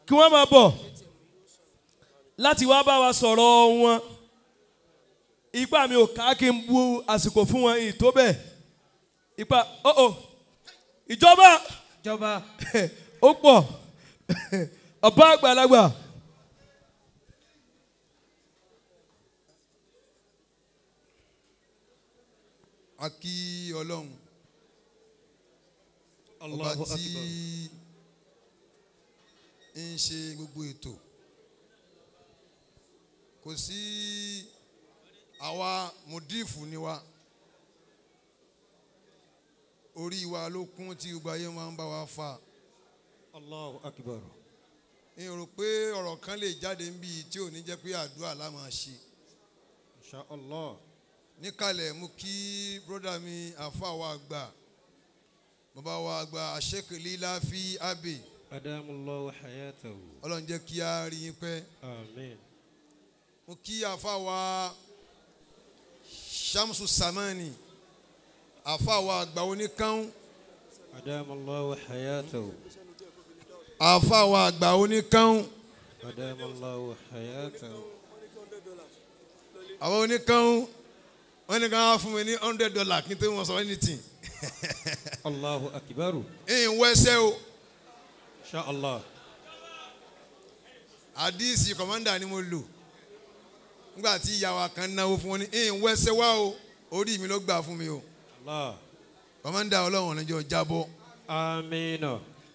Kí wọ́n máa bọ̀ láti wá bá wa sọ̀rọ̀ wọn. Ipá mi ò ká kí n bu àsìkò fún wọn ìtó bẹ́ẹ̀. Ipa oh ìjọba ó pọ̀ ọba àgbàlagbà. A kí Ọlọ́run ọba tí ń ṣe gbogbo ètò. Kò sí àwa mùdífù ni wa, orí wa ló kún tí gbogbo ayé máa ń bá wa fa. Allahu Akbar. N rò pé ọ̀rọ̀ kan lè jáde níbi tí ò ní jẹ́ pé àdúrà la máa ṣe. Insha Allah. Níkàlẹ̀ mú kí bróda mi àfa wa àgbà, bàbá wa àgbà Sheikh Láfí Abbey. Adamullahu hayatahu. Ọlọ́run jẹ́ kí a rí yín pẹ́. Àmín. Mo kí àfa wa Shamsu Samani, àfa wa àgbà oníkán. Adamullahu hayatahu. Àfa wa àgbà oníkán. Adamullahu hayatahu. Àwọn oníkán wọ́n ní ká fún mi ní $100 kí n tó wọ́n sọ anything. Allahu akbar. Ń wẹ́sẹ̀ o. Insha Allah. Àdìsí kọ̀mọ́ndà ni mo lò nígbà tí ìyá wa kan náwó fún wọn ní ń wẹ́sẹ̀ wá o, orí mi ló gbà fún mi o. Allah. Kọ̀mọ́ndà Ọlọ́run ò ní jẹ́ ó jábọ́. Àmín.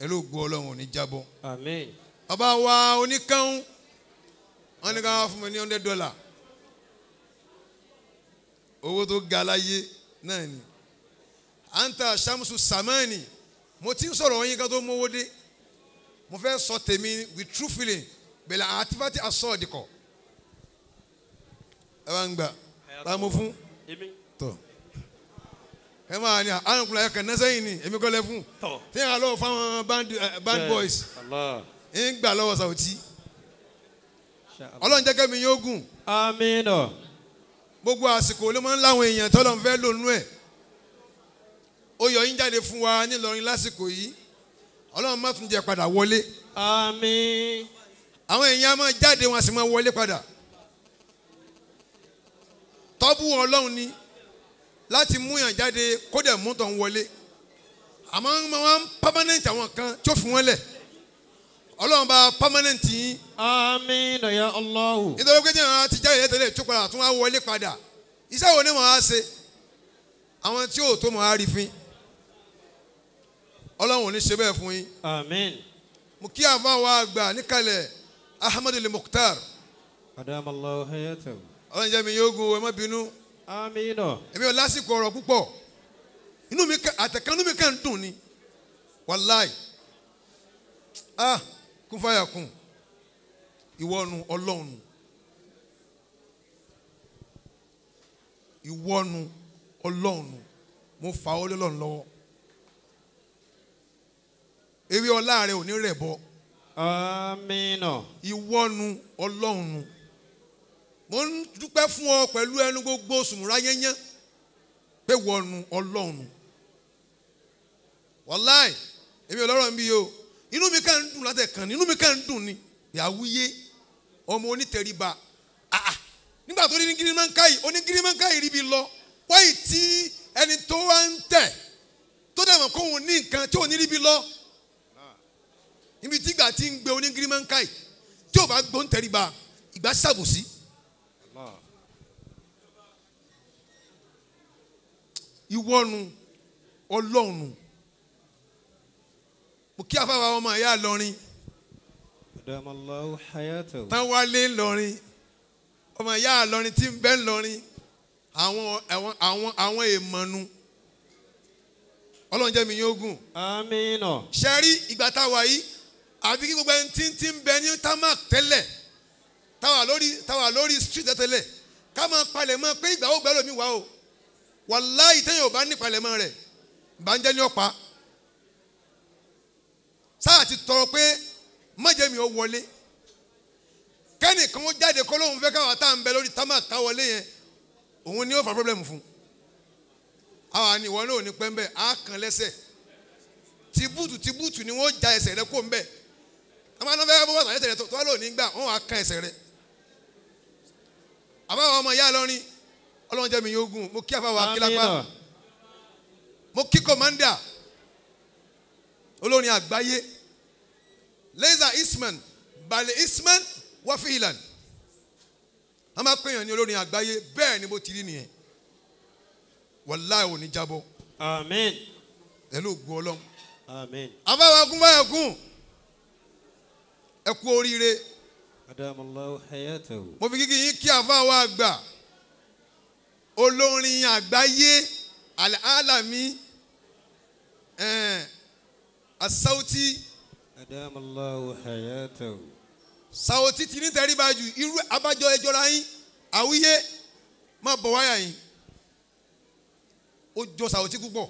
Ẹ ló gbọ́ Ọlọ́run ò ní jábọ́. Àmín. Bàbá wa oníkán wọ́n ní ká fún mi ní $100. Owó tó ga láyé náà ni. Anta Shamsu Samani, mo ti ń sọ̀rọ̀ yín ká tó mówó dé. Mo fẹ́ sọ tèmi with true feeling bẹ̀rẹ̀ àtifátì asọ́ọ̀dìkọ̀. Ẹ bá ń gbà tá mo fún tọ̀. Ẹ máa ní àrùn kùnà ẹ̀kẹ́ náà sẹ́yìn ni èmi kọ́ lẹ fún. Tí yàrá lọ́wọ́ fáwọn band boys ń gbà lọ́wọ́ Sàwùtí. Ọlọ́run jẹ́ kẹ́mi yóò gùn. Àmín. Gbogbo àsìkò ló máa ń láwọn èèyàn tọ́lọ́run fẹ́ lò nú ẹ̀. Ó yọ yín jáde fún wa nílọrin lásìkò yìí. Ọlọ́run má tún jẹ́ padà wọlé. Àmín. Àwọn èèyàn máa jáde wọn sì máa wọlé padà. Tọ́bù Ọlọ́run ni láti mú yàn jáde kó dẹ̀ mú tán wọlé. Àmọ́ wọ́n permanent àwọn kan tí ó fi wọ́n lẹ̀. Ọlọ́run bá permanent yín. Àmín ya Allahu. Nítorí pé tí àwọn ti jáde tẹ́lẹ̀ tó padà tún wá wọlé padà. Iṣẹ́ wo ni wọ́n á ṣe? Àwọn tí ò tó mọ̀ á rí fín. Ọlọ́run ò ní ṣe bẹ́ẹ̀ fún yín. Àmín. Mo kí àfa wa àgbà níkàlẹ̀ Ahmadu Mukhtar. Adamallahu hayatahu. Ọlọ́run jẹ́ mi yóò gun ẹ má bínú. Àmín. Èmi ò lásìkò ọ̀rọ̀ púpọ̀. Inú mi àtẹ̀kánú mi kàn ń dùn ni. Wàláì. Ah, kún fáyà kún. Ìwọ́nu Ọlọ́run. Ìwọ́nu Ọlọ́run. Mo fà ọ́ lọ́lọ́run lọ́wọ́. Ewé ọlá rẹ ò ní rẹ̀ bọ́. Àmín. Ìwọ́nu Ọlọ́run. Mo ń dúpẹ́ fún ọ pẹ̀lú ẹnu gbogbo sùmùrà yẹ́nyẹ́ pé wọ́nu Ọlọ́run. Wàláì, èmi ọlọ́rọ̀ ń bí o. Inú mi kàn ń dùn látẹ̀kàn ni, inú mi kàn ń dùn ni. Ìyàwúyé ọmọ onítẹríba. Àà nígbà tó ní gírímọ́ńkáyì, onígírímọ́ńkáyì ríbi lọ. Wáyì tí ẹni tó wá ń tẹ̀ tó dẹ̀ mọ̀ kóhun ní nǹkan tí ò ní ríbi lọ. Ibi tí ìgbà tí ń gbé onígírímọ́ńkáyì tí ò bá gbó ń tẹríba, ìgbà ṣàbòsí. Ìwọ́nu Ọlọ́run. Mo kí afáwa ọmọ ìyá Ìlọrin. Adamallahu hayatahu. Tán wálé Ìlọrin. Ọmọ ìyá Ìlọrin tí ń bẹ Ìlọrin. Àwọn èèmọ̀nu. Ọlọ́run jẹ́ mi yóò gùn. Àmín. Ṣé rí ìgbà tá a wà yìí? Àbí kí gbogbo ẹni tí ń bẹ ní tamak tẹ́lẹ̀. Táwa lórí street tẹ́lẹ̀. Ká máa palẹ̀ mọ́ pé ìgbà ó gbẹ́ lómi wá o. Wàláhì tẹ́yìn ò bá ní palẹ̀mọ́ rẹ̀, ìbànújẹ́ ní ọ̀pá. Sáà ti tọrọ pé májèmí ó wọlé. Kẹ́nìkan ó jáde kó lóun fẹ́ káwa tá à ń bẹ lórí tamak ká wọlé yẹn, òun ni ó fa problem fún. Àwa ni ìwọ náà ò ní pẹ́ ń bẹ̀, á kàn lẹ́sẹ̀. Tìbútù tìbútù ni wọ́n já ẹsẹ̀ rẹ kó ń bẹ̀. Wọ́n Àwọn àna fẹ́ bọ́ bàtà lẹ́sẹ̀ rẹ tó wá lò ní gbà wọ́n wá kan ẹsẹ̀ rẹ. Àbáwọ̀ ọmọ ìyá lọ́rin Ọlọ́run jẹ́ mi yóò gùn mo kí àfàwọ̀ akílápá mo kí kọ̀mándà olórin àgbáyé Leza Isman Balẹ̀ Isman wáfí ìlànà a máa pèèyàn ní olórin àgbáyé bẹ́ẹ̀ ni bó ti rí nìyẹn wàláhì ò ní jábọ́. Àmín. Pẹ̀lú ògùn Ọlọ́run. Àmín. Àfàwọ̀ akúnfàyàkùn ẹ kú oríire. Adamallahu hayatahu. Mo fi kíkì yín kí àfàwọ̀ àgbà olórin àgbáyé alami asauti. Adamallahu hayatahu. Sauti ti ní tẹríba jù irú abájọ ẹjọra yín àwíyé má bọ̀ wáyà yín ó jọ Sauti púpọ̀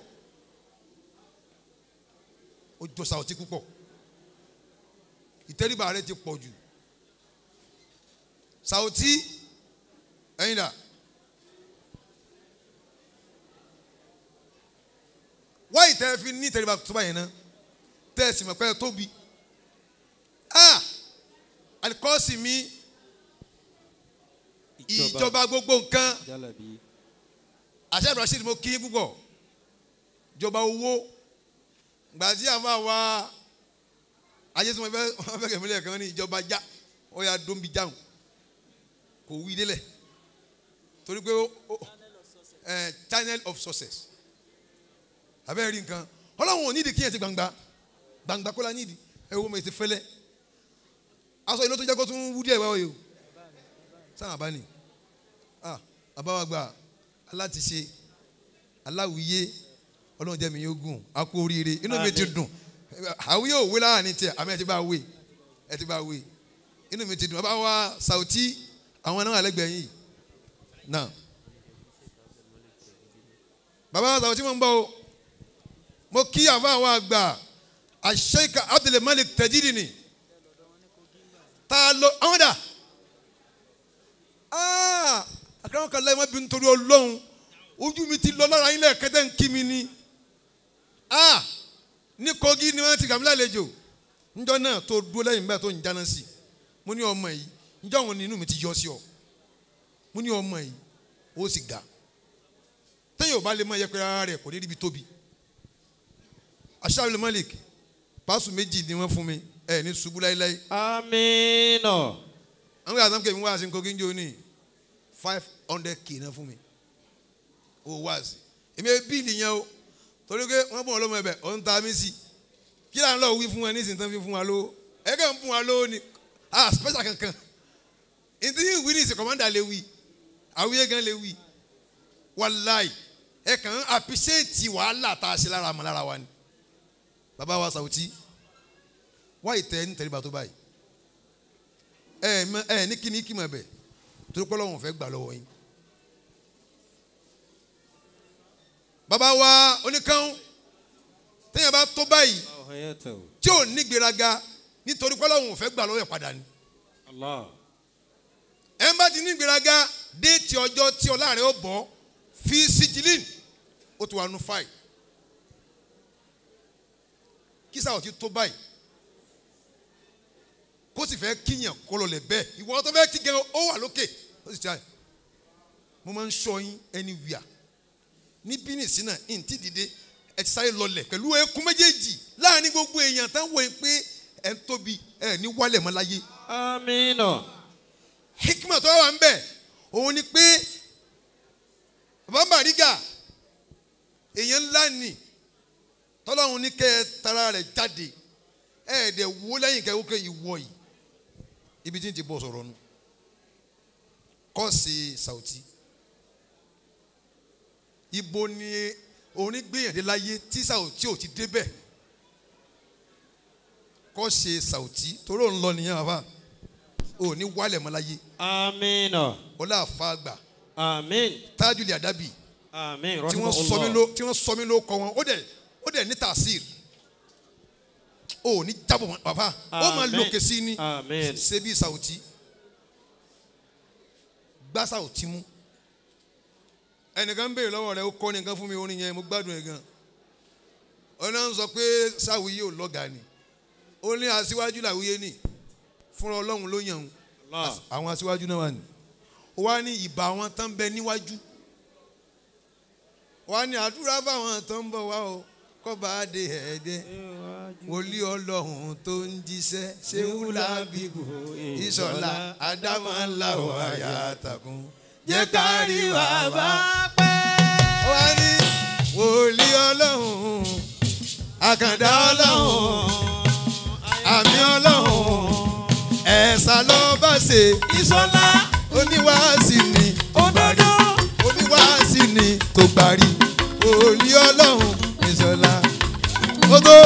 ó jọ Sauti púpọ̀ ìtẹríba rẹ ti pọ̀ jù Sauti ẹ̀yin dà wáyé tẹ́ fi ní ìtẹríba tó báyìí náà tẹ́ ẹ sì mọ̀ pé ẹ tóbi alikọ́sì mi ìjọba gbogbo nǹkan àṣẹ Rasheed mo kí púpọ̀ ìjọba owó gbàtí àwọn àwa ayé tí wọ́n fẹ́ kẹ̀mílẹ̀ kan ní ìjọba já ó yà dóńbi jáhùn kò wí délẹ̀ torí pé channel of success abẹ́rẹ́ rí nǹkan Ọlọ́run ò nídìí kíyàn ti gbangba gbangba kó la nídìí ẹ wo mo ti fẹ́lẹ́ aṣọ ìlú tó jẹ́ kó tún wú díẹ̀ wáwọ̀ yìí o sáà bá ní àbáwá gba alátiṣe aláwìyé Ọlọ́run jẹ́ mi yóò gùn a kú oríire inú mi ti dùn àwíyé òwe láàrin tiẹ̀ àmì ẹ̀ ti bá wé ẹ̀ ti bá wé inú mi ti dùn àbáwá Sauti àwọn náà lẹ́gbẹ̀ẹ́ yìí náà bàbá Sauti mo ń bọ̀ o mo kí àbáwá àgbà Sheikh Abdul Malik Tajidini ta ló àwọn dà àkàrà kan láyé má bí nítorí Ọlọ́run ojú mi ti lọ lára yín lẹ́ẹ̀kẹ́tẹ́ ń kí mi ni ní Kogi ni wọ́n ti gàmí lálejò níjọ́ náà tó dúró lẹ́yìn bẹ́ẹ̀ tó ń jáná sí mo ní ọmọ yìí níjọ́ òun ni inú mi ti yọ sí ọ mo ní ọmọ yìí ó sì ga téèyàn ò bá lè mọ yẹpẹrẹ ara rẹ̀ kò ní ríbi tóbi Abdul Malik pásù méjì ni wọ́n fún mi ẹ ní ṣubú láíláí. Àmín. Àwọn yàtọ̀ kèmí wá sí Kogi njó ní 500k náà fún mi ó wá sí èmi bíìlì yẹn o torí pé wọ́n bọ̀ ọlọ́mọ ẹ̀bẹ̀ ọ̀ ń ta mí sí kí là ń lọ wí fún ẹ nísìnyí tán fi fún wa lówó ẹ kẹ́ ń fún wa lówó ni ah special kankan ntí wí ní ìsìn kọ́mọ́ndà lè wí àwíyé gan lè wí wàláì ẹ kàn ń appreciate wàhálà tá a ṣe lára àmọ́ lára wa ni bàbá wa Sauti wáyé tẹ ní tẹríba tó báyìí ẹ ẹ ní kíni kí mọ ẹbẹ torí pé Ọlọ́run fẹ́ gbà lọ́wọ́ yín. Bàbá wa oníkan téèyàn bá tó báyìí tí ò ní gbéraga nítorí pé Ọlọ́run fẹ́ gbà lọ́wọ́ ẹ̀ padà ni. Ẹ bá ti ní gbéraga déètì ọjọ́ tí ọlá rẹ̀ ó bọ̀ fi síjìlín ó ti wà nù fáì kí Sauti tó báyìí kó sì fẹ́ kíyàn kó lọ lẹ̀ bẹ́ẹ̀ ìwọ tó fẹ́ kí gan ó wà lókè ó sì ti mo máa ń sọ yín anywhere níbí nìsín náà ntí dìde ẹ ti sáré lọlẹ̀ pẹ̀lú eékún méjèèjì láàrin gbogbo èèyàn tán wọ̀ ẹ́ pé ẹ̀ ń tóbi ẹ̀ ní wálẹ̀ mọ́ láyé. Àmín. Hikma tó wà ń bẹ̀ òun ni pé bàbá Bariga èèyàn ńlá ni tọ́lọ́run ní kẹ́ ẹ tara rẹ̀ jáde ẹ̀ dẹ̀ wó lẹ́yìn kẹ́ ẹ wó kẹ́ ìwọ yìí ibi tí n ti bọ̀ sọ̀rọ̀ nu kọ́ọ̀sì Sauti ibo ni onígbìyànjú láyé tí Sauti ò ti débẹ̀ kọ́ọ̀sì Sauti torí òun lọ nìyẹn bàbá ò ní wálẹ̀ mọ́ láyé. Àmín. Ọlá àfàgbà. Àmín. Tajul Adabi. Àmín. Tí wọ́n sọ mí ló kọ wọn ó dẹ̀ ní tàṣír o ní jábọ̀ bàbá ó máa lòkè sí ni ṣe bí Sauti gbá Sauti mú ẹnìkan ń béèrè lọ́wọ́ rẹ̀ ó kọ́ nìkan fún mi orin yẹn mo gbádùn ẹ̀ gan ọ̀nà ń sọ pé Sáwìyé ò lọ́gàá ni ó ní aṣíwájú làwíyé ni Fúnra Ọlọ́run ló yàn ún. Àwọn aṣíwájú náà wà ní. Ó wá ní ìbà àwọn tán bẹ níwájú. Wá ní àdúrà fáwọn tó ń bọ̀ wá o kọ́ba adé ẹ̀ẹ́dẹ́. Wòlíì Ọlọ́run tó ń jíṣẹ́ Ṣéhù Lábíbù Ìṣọ̀lá Ádámọ̀ ńlá ò àyà àtàkùn. Jẹ́ ká rí bàbá pẹ́. Wá ní wòlíì Ọlọ́run, àkàndá Ọlọ́run, àmì Ọlọ́run, ẹ̀sà ló bá ṣe. Ìṣọ̀lá oníwàásí ni òdodo, oníwàásí ni tó gbàrí. Wòlíì Ọlọ́run Ìṣọ̀lá. Ó tó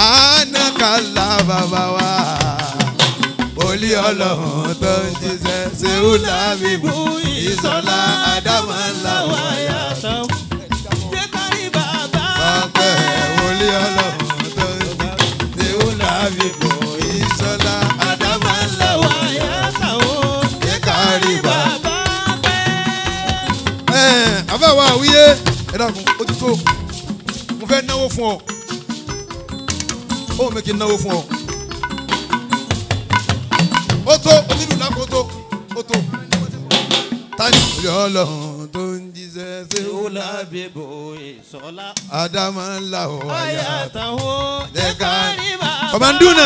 ànákàlà bàbá wa. Wòlíì Ọlọ́run tó ń jíṣẹ́ Ṣéhù Lábíbù Ìṣọ̀lá Ádámọ̀ ńlá wáyà. Jẹ́ ká rí bàbá Pẹ́ wòlíì Ọlọ́run tó ń jíṣẹ́ Ṣéhù Lábíbù Ìṣọ̀lá Ádámọ̀ ńlá wáyà. Jẹ́ ká rí bàbá. Àbáwá àwíyé ẹ dákun ó ti tó. Mo fẹ́ náwó fún ọ. Ó wù mí kí n náwó fún ọ. Ó tó onílù lápò tó ó tó. Tani wòlíì Ọlọ́run tó ń jíṣẹ́ Ṣéhù Lábíbù Ìṣọ̀lá Ádámọ̀ ńlá wáyà. Jẹ́ ká rí bàbá Kọ̀mándúnà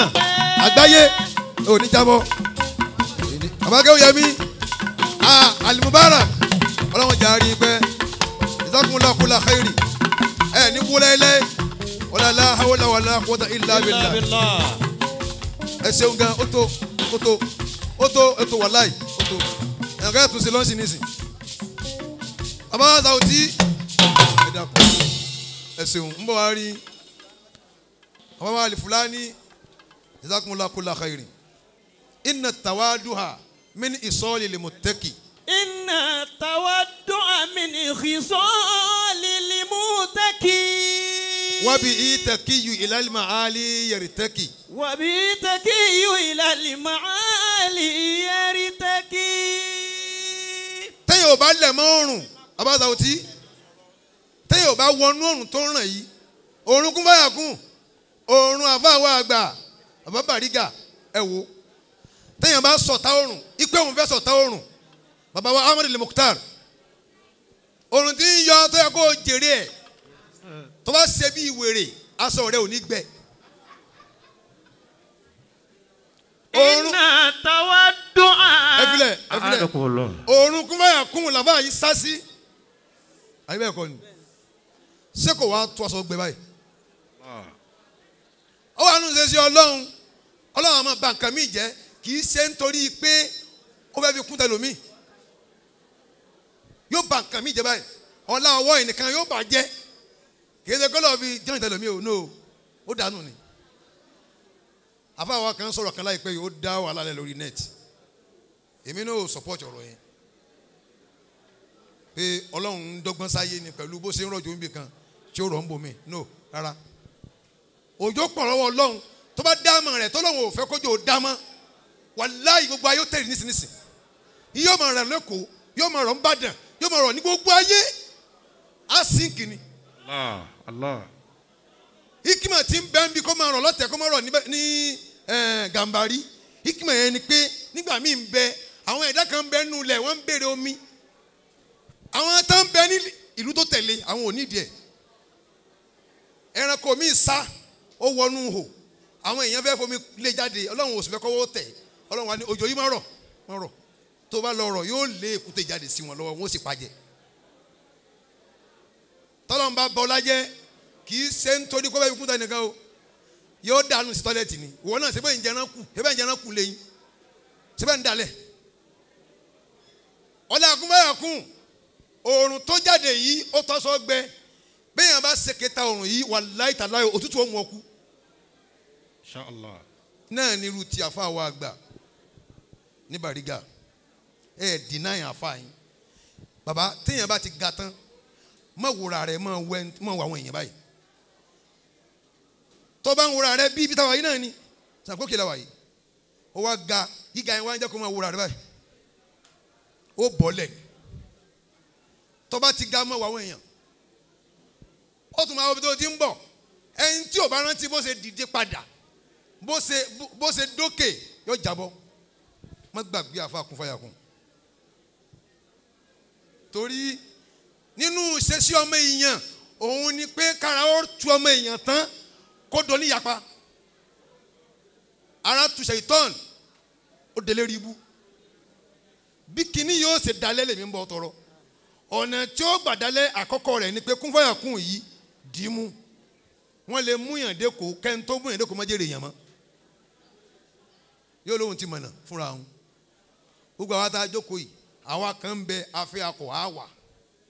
àgbáyé òní jábọ̀. Àbákẹ́wò Yẹmí Al-Mubarak ọlọ́run jà rí pẹ́ jazakumullahu kulla khairi ẹ ní wúlẹ́lẹ́ wala la hawla wala quwwata illa billah. Ẹ ṣeun gan ó tó ó tó ó tó ó tó wàláì ó tó ẹ̀ka ẹ̀ tún ṣe lọ́sìn nísìn. Bàbá wa Sàwùtí ẹ dàpọ̀ ẹ ṣeun ń bọ̀ wá rí bàbá wa Al-Fulani jazakumullahu kulla khairi inna tawaduha min isoli limuttaqi. Inna tawaddu'a min khisali limuttaqi. Wa bihi taqiyyu ila al-ma'ali yartaqi. Wa bihi taqiyyu ila al-ma'ali yartaqi. Téèyàn ò bá lẹ̀ mọ́ òrùn bàbá Sàwùtí téèyàn ò bá wọnú òrùn tó ń ràn yìí òrùn kún báyà kún òrùn àfáàwọ̀ àgbà bàbá Bàrígà ẹ wò téèyàn bá sọ̀tá òrùn ipe òun fẹ́ sọ̀tá òrùn bàbá wa Ahmadu Al-Mukhtar òrùn tí ń yọ tó yẹ kó jèrè ẹ̀ tó bá ṣe bí wèrè aṣọ rẹ̀ ò ní gbẹ. Inna tawaddu'a. Ẹ filẹ̀ ẹ filẹ̀ òrùn kún báyà kún làbá yìí sá sí àyè bẹ́ẹ̀ kọ́ ni ṣé kò wá tó aṣọ gbẹ báyìí. Ó wà nù ṣe sí Ọlọ́run Ọlọ́run àmọ́ bà nǹkan mi jẹ́ kì í ṣe nítorí pé ó fẹ́ fi kún tẹlòmíì yóò bà nǹkan mi jẹ́ báyìí ọlá ọwọ́ ẹnìkan yóò bà jẹ́ kì í ṣe kọ́lọ́ fi jẹ́ tẹlòmíì ò no ó dànù ni. Àfáwọn kan sọ̀rọ̀ kan láìpẹ́ yìí ó dá wàhálà lẹ̀ lórí net èmi náà ò support ọ̀rọ̀ yẹn pé Ọlọ́run ń dọ́gbọ́n sáyé ni pẹ̀lú bó ṣe ń rọ̀jò níbi kan tí ó rọ̀ ń bomi no rárá òjò pọ̀ lọ́wọ́ Ọlọ́run tó bá dámọ̀ rẹ̀ tọ́lọ́run ò fẹ́ kójò ó dámọ̀ wàláhì gbogbo ayé ó tẹ̀lé nísinsìnyí yóò máa rẹ̀ lẹ́kọ̀ọ́ yóò máa rọ̀ ń bàdàn yóò máa rọ̀ ní gbogbo ayé á sì ń kìíní. Allah Allah. Hikima tí ń bẹ́ ń bí kó máa rọ̀ lọ́tẹ̀ kó máa rọ̀ ní Gàmbàrí hikima yẹn ni pé nígbà míì ń bẹ àwọn ẹ̀dá kan ń bẹ nínú ilẹ̀ wọ́n ń béèrè omi àwọn tó ń bẹ ní ìlú tó tẹ̀lé àwọn ò nídìí ẹ̀ ẹranko míì sá ó wọnú hò àwọn èèyàn fẹ́ fomi lé jáde Ọlọ́run ò sì fẹ́ kọ́wọ́ tẹ̀ Ọlọ́run wa ní òjò yìí má rọ̀ má rọ̀ tó bá lọ rọ̀ yóò lé èkúté jáde sí wọn lọ́wọ́ wọn ó sì pàjẹ́ tọ́lọ́run bá bọ́ lájẹ́ kì í ṣe nítorí kó bá fi kúta nìkan o yóò dànù sí tọ́lẹ̀tì ni ìwọ náà ṣe bẹ́ẹ̀ ń jẹran kù ṣe bẹ́ẹ̀ ń jẹran kù lẹ́yìn ṣe bẹ́ẹ̀ ń dalẹ̀ ọlá àkúnfàyàkùn òòrùn tó jáde yìí ó tọ́sọ́ gbẹ bẹ́ẹ̀ yẹn bá ṣe kẹta òòrùn yìí wàláhì tàláhì òtútù ó mú ọkú. Inshallah. Náà ni irú ti àfa wa àgbà ní Bàrígà ẹ dìnáyìn àfa yín bàbá téèyàn bá ti ga tán má wòrà rẹ má wọ àwọn èèyàn báyìí tó bá ń wòrà rẹ bí ibi táwa yìí náà ni sàkókè làwà yìí ó wá ga gíga yẹn wá ń jẹ́ kó má wòrà rẹ báyìí ó bọ́lẹ̀ tó bá ti ga má wọ àwọn èèyàn ó tún máa wọ ibi tó ti ń bọ̀ ẹni tí ò bá rántí bó ṣe dìde padà Bó ṣe dókè yóò jábọ́. Má gbàgbé àfa kún fàyà kún. Torí nínú ìṣesí ọmọ èèyàn òun ni pé kára ó tu ọmọ èèyàn tán kó do níyapa. Ara tu ṣèitán ó délé rí ibú. Bí kinní yóò ṣe dalẹ̀ lèmi ń bọ̀ tọrọ. Ọ̀nà tí ó gbà dalẹ̀ àkọ́kọ́ rẹ̀ ni pé kún fàyà kún yìí dì í mú. Wọ́n lè mú yàn dẹ́kọ̀ kẹ́ni tó mú yàn dẹ́kọ̀ má jèrè yàn mọ́. Yóò lóhun ti mọ̀nà fúnra òun. Gbogbo àwa tá a jókòó yìí àwa kan ń bẹ afẹ́ akọ̀ á wà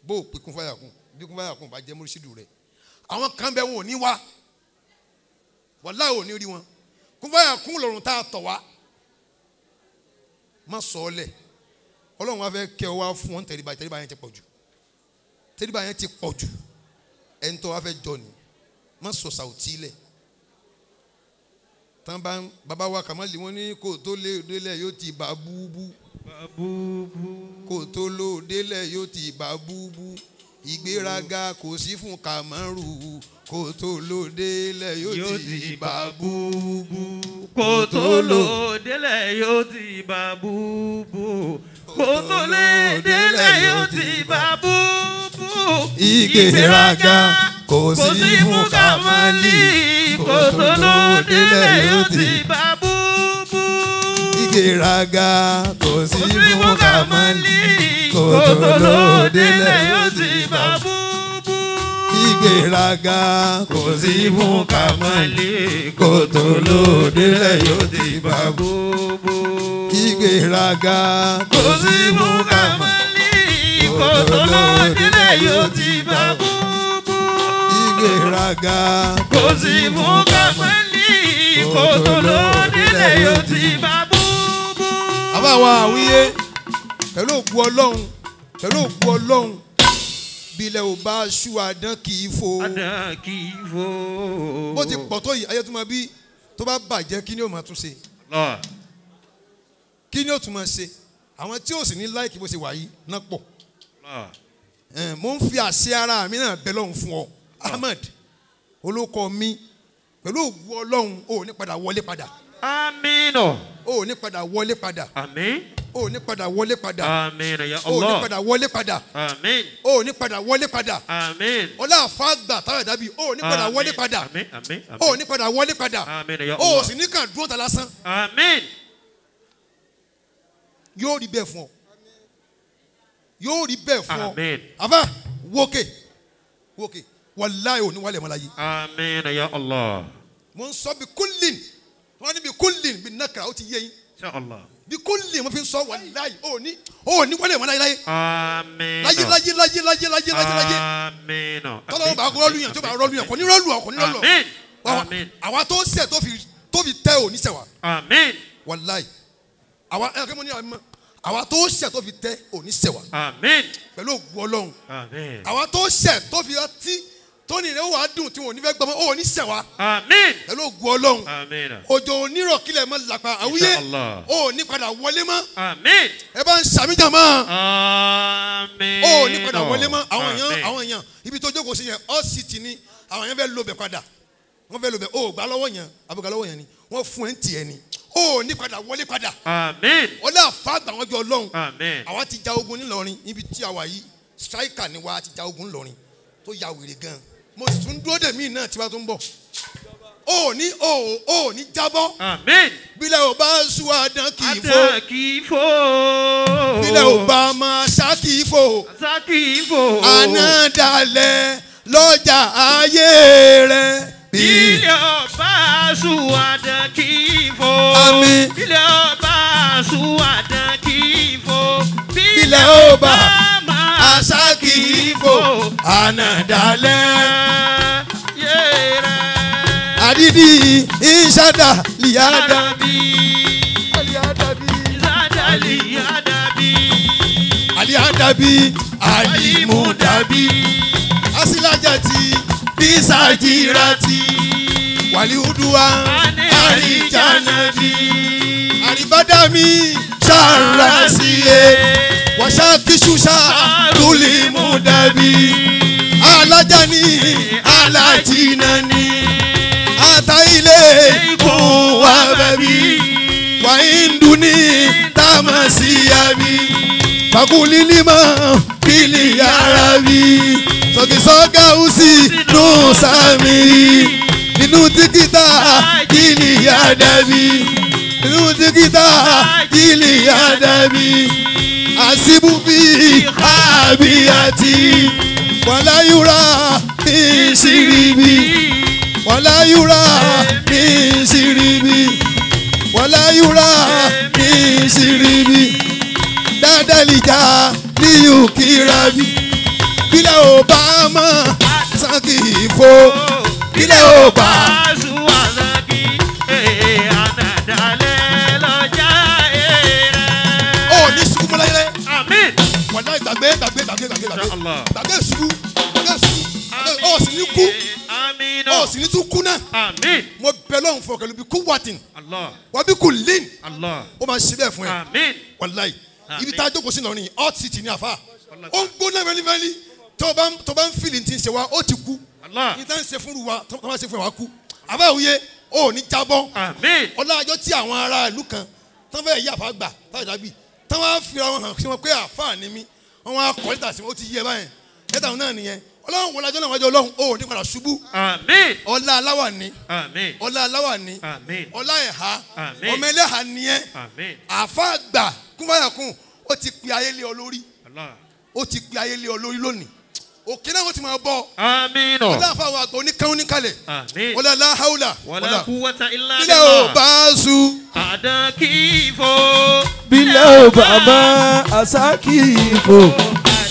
bó o pè kún fàyà kún bí kún fàyà kún bá jẹ́ mọ́rísídù rẹ̀. Àwọn kan bẹ wọn ò ní wá, wàláhì ò ní rí wọn. Kún fàyà kún lọ́rùn tá a tọ̀ wá. Má sọ ọ́ lẹ̀. Ọlọ́run wa fẹ́ kẹ́ ọ wá fún wọn tẹríba, tẹríba yẹn ti pọ̀ jù. Tẹríba yẹn ti pọ̀ jù. Ẹni tó wá fẹ́ jọ ni. Má sọ sàwùtí lẹ̀. Tán bá bàbá wa Kàmálì wọn ní kò tó lé délẹ̀ yóò ti bà búbú. Kò tó ló délẹ̀ yóò ti bà búbú. Ìgbéraga kò sí fún Kàmárù. Kò tó ló délẹ̀ yóò ti bà búbú. Kò tó ló délẹ̀ yóò ti bà búbú. Kò tó lé délẹ̀ yóò ti bà búbú. Ìgbéraga kò sí fún Kàmálì. Kò tó ló délẹ̀ yóò ti bà búbú. Ìgbéraga kò sí fún Kàmálì. Kò tó ló délẹ̀ yóò ti bà búbú. Ìgbéraga kò sí fún Kàmálì. Kò tó ló délẹ̀ yóò ti bà búbú. Ìgbéraga kò sí fún Kàmálì. Kò tó ló délẹ̀ yóò ti bà búbú. Ìgbéraga kò sí fún Kàmálì. Kò tó ló délẹ̀ yóò ti bà búbú. Àbá wa àwíyé pẹ̀lú òkú Ọlọ́run, pẹ̀lú òkú Ọlọ́run, bí ilẹ̀ ò bá ṣú àdán kì í fò. Àdán kì í fò. Bó ti pọ̀ tó yìí ayé tó máa bí tó bá bàjẹ́ kí ni ó máa tún ṣe? Kí ni ó tún máa ṣe? Àwọn tí ó sì ní láìkí bó ṣe wà yìí náà pọ̀. Mo ń fi àṣẹ ara mi náà bẹ lọ́hùn fún ọ. Ahmed olóko mi pẹ̀lú òkú Ọlọ́run ò ní padà wọlé padà. Àmín. Ò ní padà wọlé padà. Àmín. Ò ní padà wọlé padà. Àmín ya Allah. Ò ní padà wọlé padà. Àmín. Ò ní padà wọlé padà. Àmín. Ọlá àfàgbà táwọn ẹ̀dá bíi ò ní padà wọlé padà. Àmín àmín. Ò ní padà wọlé padà. Àmín ya Allah. Ò sì ní kàn dúró ta lásán. Àmín. Yóò rí bẹ́ẹ̀ fún ọ. Yóò rí bẹ́ẹ̀ fún ọ. Àmín. Àfà wókè wókè wàláhì ò ní wálẹ̀ mọ́ láyé. Àmín ya Allah. Mo ń sọ bí kúlìn wọ́n ní bí kúlìn bí nàkàrà ó ti yé yín. Insha Allah. Bí kúlìn wọ́n fi ń sọ wàláhì ò ní wálẹ̀ mọ́ láyé láyé. Àmín. Láyé láyé láyé láyé láyé láyé láyé. Àmín. Tọ́lọ́wọ́ bá rọ́ọ̀lù yàn tó bá rọ́ọ̀lù yàn kò ní rọ́ọ̀lù ọ̀ kò ní rọ́ọ̀lù ọ̀. Àmín. Àmín. Àwa tó ṣẹ̀ tó fi tẹ́ ò ní ṣẹ̀ wá. Àmín. Wàláhì. Àwa ẹ̀ kí mo ní àwa tó ṣẹ̀ tó fi tẹ́ ò ní ṣẹ̀ wá. Àmín. Pẹ̀lú ògùn Ọlọ́run. Àmín. Àwa tó ṣẹ̀ tó fi ọtí tóní rẹ̀ wà á dùn tí wọn ò ní fẹ́ gbọmọ ò ní ṣẹ̀ wá. Àmín. Pẹ̀lú ògùn Ọlọ́run. Àmín. Òjò onírọ̀ kílẹ̀ mọ́ làpá àwíyé ò ní padà wọlé mọ́. Àmín. Ẹ bá ń sàmì jàmọ́. Àmín. Ò ní padà wọlé mọ́. Àwọn èèyàn ibi tó jókòó sí yẹn all city ni àwọn èèyàn fẹ́ lo bẹ̀ padà. Wọ́n fẹ́ lo bẹ̀ ó gbà lọ́wọ́ yẹn àbúgbà lọ́wọ́ yẹn ni wọ́n fún ẹ̀ ń tiẹ̀ ni. Ó ní padà wọlé padà. Àmín. Ọlá àfàgbà wọn jọ Ọlọ́run. Àmín. Àwa ti ja ogun nílọrin níbi tí a wà yìí striker ni wa ti ja ogun nílọrin tó ya wèrè gan. Mo sì tún dúró dè mí náà tí wàá tún bọ̀. Ó ní ó ní jábọ́. Àmín. Bílẹ̀ ò bá sú àdán kì í fò. Àdán kì í fò. Bílẹ̀ ò bá máa ṣá kì í fò. Ṣá kì í fò. Àná dalẹ̀ lọ́jà ayé rẹ̀. Bílẹ̀ ò bá sú àdán kì í fò. Àmín. Bílẹ̀ ò bá sú àdán kì í fò. Bílẹ̀ ò bá àṣà kì í fò. Àná dalẹ̀. Àdídì ìṣàdà lìyàdà. Àlìyàdàbí. Àlìmúdàbí. Àsìlájàtì bísàjìràtì. Wàlíùdùwà àríjànàbí. Àríbádàmí ṣàràsíye. Wàṣàkíṣùṣà tùlímùdàbí. Alájàní alájìnàní. Ata ilé kún wa Wàhíndúní tàmásíyàbí. Fakulilima bili arabi. Sọ̀kìsọ́gà ùsì nù sàmì. Inú tíkítà jìlì àdàbí. Inú tíkítà jìlì àdàbí. Àṣìbùbí àbíyàtì. Wàláyúra ní ṣìrìbí. Wàláyúra ní ṣìrìbí. Wàláyúra ní ṣìrìbí. Dádàlìjà níyù kírabi. Bílẹ̀ ò bá mọ̀ sákì ìfò. Bílẹ̀ ò bá. Ó ní ṣubú mọ́ láyé. Àmín. Wàláhì gbàgbé gbàgbé gbàgbé gbàgbé gbàgbé. Gbàgbé ṣubú gbàgbé ṣubú. Ó sì ní kú. Àmín. Ó sì ní tún kú náà. Àmín. Mo bẹ lọ́hùn fún ọ pẹ̀lú bí kú wàtìn. Allah. Wà bí kú lín. Allah. Ó máa ṣe bẹ́ẹ̀ fún ẹ. Àmín. Wàláhì. Ibi tá a jókòó sí Ìlọrin hot city ní àfa. Ó ń gbóná fẹ́lifẹ́li. Tó bá ń fìlì tí ń ṣe wa ó ti kú. Allah. Ní tá ń ṣe fún wa tó bá ṣe fún wa kú. Àbá òye ó ní jábọ́. Àmín. Ọlá àjọ tí àwọn ará ìlú kan tán fẹ́ yí àfa gbà táwọn ìdábì tán wá fira wọn hàn sí wọn pé àfa ni mí. Wọ́n wá kọ́ lẹ́tà sí wọn ó ti yí ẹ báyẹn. Lẹ́tà wọn náà nìyẹn. Ọlọ́run wọlé ajọ́ náà wájú Ọlọ́run ó ní padà ṣubú. Àmín. Ọlá aláwà ni. Àmín. Ọlá aláwà ni. Àmín. Ọlá ẹ̀há. Àmín. Ọmọ ẹlẹ́hà nìyẹn. Àmín. Àfa gbà kúnfàyàkùn ó ti pe ayé lé ọ lórí. Allah. Ó ti pe ayé lé ọ lórí lónìí. Òkè náà wọ́n ti máa bọ̀. Àmín. Ọlá àfa àwọn àgbà oníkan oníkalẹ̀. Àmín. Ọlá aláhàúlà. Wala quwwata illa Bílẹ̀ ò billah. bá su. Àdàkìfò. Bílẹ̀ ò bá mọ́ àsákì ìfò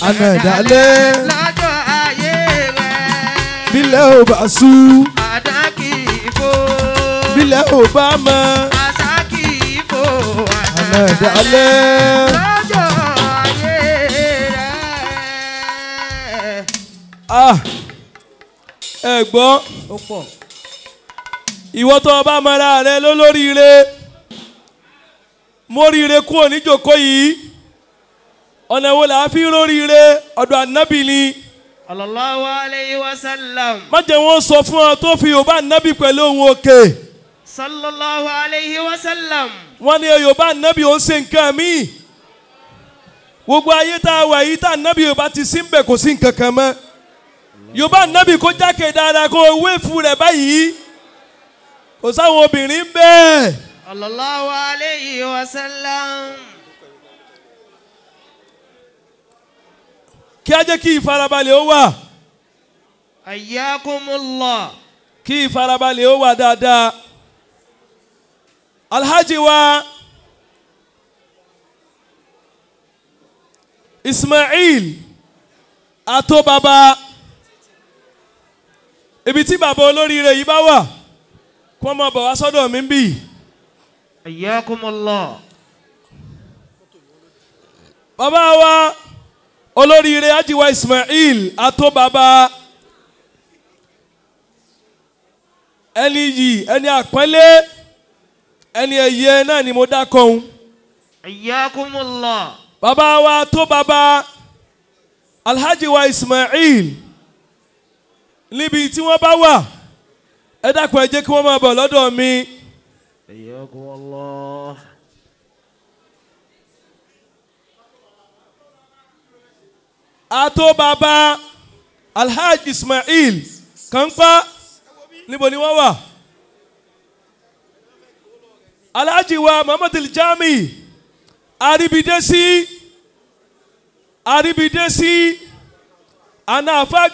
ànàdálẹ̀. Lọ́jọ́ ayé rẹ̀. Bílẹ̀ ò bá sú. Àdàkìfò. Bílẹ̀ ò bá mọ́ Àsákìfò. ànàdálẹ̀. Lọ́jọ́ ayé rẹ̀. Ah, ẹ gbọ́ Ó pọ̀. ìwọ tó o bá mọra rẹ lólóríire móríire kúrò níjókòó yìí ọ̀nà wo là á fi róríire ọ̀dọ̀ ànábì ni Sallallahu alayhi wa sallam. má jẹ́ wọ́n sọ fún ọ tó fi Yorùbá ànábì pẹ̀lú ohun òkè Sallallahu alayhi wa sallam. wọ́n ní Yorùbá ànábì ó ń ṣe nǹkan míì gbogbo ayé tá a wà yìí tá ànábì Yorùbá ti sí ń bẹ̀ kò sí nǹkan kan mọ́ Yorùbá ànábì kó jákè dáadáa kó o wéèfù rẹ̀ báyìí kò sáwọn obìnrin bẹ́ẹ̀. Sallallahu alayhi wa sallam. Kí á jẹ́ kí ìfarabalẹ̀ ó wà. Ayyakumullah. Kí ìfarabalẹ̀ ó wà dáadáa. Alhaji wa Ismail Atobaba ibi tí bàbá olóríire yìí bá wà kí wọ́n máa bọ̀ wá sọ́dọ̀ mi bí. Ayyakumullah. Bàbá wa olóríire Ajiwa Ismail Atobaba ẹni yìí ẹni àpọ́nlé ẹni ẹ̀yẹ náà ni mo dákọ̀ òun. Ayyakumullah. Bàbá wa tó bàbá Alhaji wa Ismail níbi tí wọ́n bá wà ẹ dákun ẹ jẹ́ kí wọ́n máa bọ̀ lọ́dọ̀ mi. Ayyakumullah. Ató bàbá Alhaji Ismail kànpá níbo ni wọ́n wà. Alhaji wa Muhammad Aljami Aribidesi Aribidesi àná àfa.